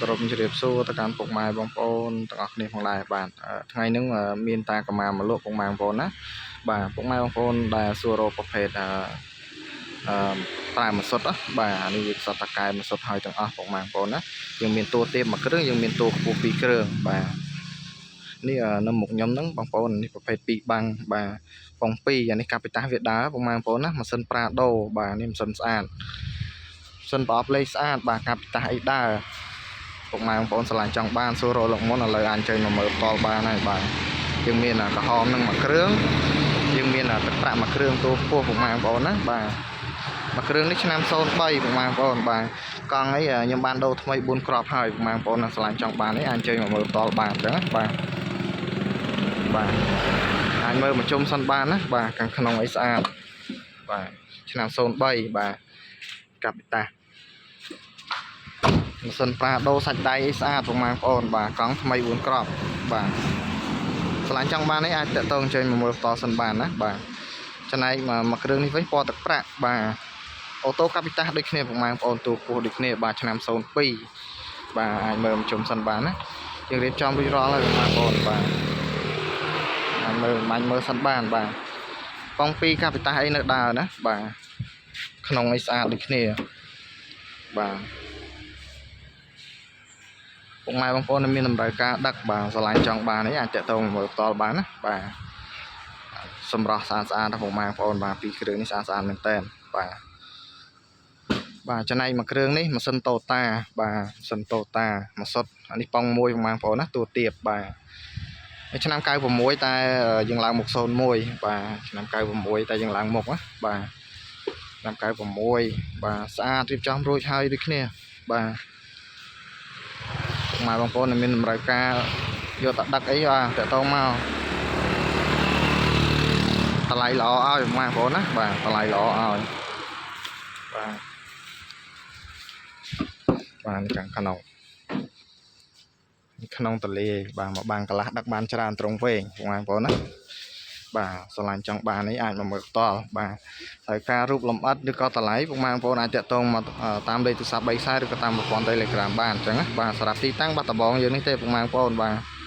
គោរពជម្រាបសួរទៅកាន់ពុកម៉ែបងប្អូនទាំងអស់គ្នាផងដែរបាទថ្ងៃនេះមានតាកម្មាមកលក់ពុកម៉ែបងប្អូនណាបាទពុកម៉ែបងប្អូនដែលសួររកប្រភេទអឺអឺប្រើម៉ាសុតណាបាទអានេះវាសតតកែម៉ាសុតហើយទាំងអស់ពុកម៉ែបងប្អូនណាយើងមានតួទៀបមួយគ្រឿងយើងមានតួខ្ពស់ពីរគ្រឿងបាទនេះនៅមុខខ្ញុំហ្នឹងបងប្អូននេះប្រភេទ2បាំងបាទប៉ុង2អានេះកាពីតាសវាដើរពុកម៉ែបងប្អូនណាម៉ាស៊ីនប្រាដូបាទនេះម៉ាស៊ីនស្អាតម៉ាស៊ីនប្រអប់លេខស្អាតបាទកាពីតាសអីដើរ ពុកម៉ែបងប្អូនស្រឡាញ់ចង់បានសួររកលោកមុនឥឡូវអាចអញ្ជើញមកមើលផ្ទាល់បានហើយបាទយើងមានអាក្រហមនឹងមួយគ្រឿងយើងមានអាទឹកប្រាក់មួយគ្រឿងតួខ្ពស់ពុកម៉ែបងប្អូនណាបាទមួយគ្រឿងនេះឆ្នាំ03ពុកម៉ែបងប្អូនបាទកង់អីខ្ញុំបានដូរថ្មី4គ្រាប់ហើយពុកម៉ែបងប្អូនណាស្រឡាញ់ចង់បាននេះអាចអញ្ជើញមកមើលផ្ទាល់បានអញ្ចឹងណាបាទបាទអាចមើលមកជុំសិនបានណាបាទខាងក្នុងអីស្អាតបាទឆ្នាំ03បាទកាពីតា ម៉ាស៊ីនប្រាដូសាច់ដៃអីស្អាតពុកម៉ែបងប្អូនបាទកង់ថ្មី4គ្រាប់បាទឆ្លាញ់ចង់បាននេះអាចតាក់ទងអញ្ជើញមកមើលផ្ទាល់សិនបានណាបាទចំណែកមួយគ្រឿងនេះវិញពណ៌ទឹកប្រាក់បាទអូតូកាពីតាសដូចគ្នាពុកម៉ែបងប្អូនទូពោះដូចគ្នាបាទឆ្នាំ02បាទអាចមើលមកជុំសិនបានណាយើងរៀបចំរួចរាល់ហើយពុកម៉ែបងប្អូនបាទអាចមើលបាញ់មើលសិនបានបាទកង់2កាពីតាសអីនៅដើរណាបាទក្នុងអីស្អាតដូចគ្នាបាទ ពុកម៉ែបងប្អូនដែលមានតម្រូវការដឹកបាទស្រឡាញ់ចង់បាននេះអាចតាក់ទងមកមើលផ្ទាល់បានណាបាទសម្រស់ស្អាតស្អាតណាពុកម៉ែបងប្អូនបាទពីរគ្រឿងនេះស្អាតស្អាតមែនតើបាទបាទចំណែកមួយគ្រឿងនេះម៉ាស៊ីនតូតាបាទម៉ាស៊ីនតូតាម៉ាសុតអានេះប៉ងមួយពុកម៉ែបងប្អូនណាតួទៀបបាទឆ្នាំ96តែយើងឡើងមុខ01បាទឆ្នាំ96តែយើងឡើងមុខណាបាទឆ្នាំ96បាទស្អាតរៀបចំរួចហើយដូចគ្នាបាទ ពុកម៉ែបងប្អូនដែលមានតម្រូវការយកទៅដឹកអីបាទតាក់ទងមកតម្លៃល្អឲ្យពុកម៉ែបងប្អូនណាបាទតម្លៃល្អឲ្យបាទបាទនេះខាងក្នុងនេះក្នុងតលាយបាទមកបានកន្លះដឹកបានច្រើនត្រង់វែងពុកម៉ែបងប្អូនណាបាទស្រឡាញ់ចង់បាននេះអាចមកមើលផ្ទាល់បាទហើយការរូបលម្អិតឬក៏តម្លៃពុកម៉ែបងប្អូនអាចតាក់ទងមកតាមលេខទូរស័ព្ទ3ខ្សែឬក៏តាមប្រព័ន្ធ Telegram បានអញ្ចឹងណាបាទសម្រាប់ទីតាំងបាត់ដំបងយើងនេះទេពុកម៉ែបងប្អូនបាទ។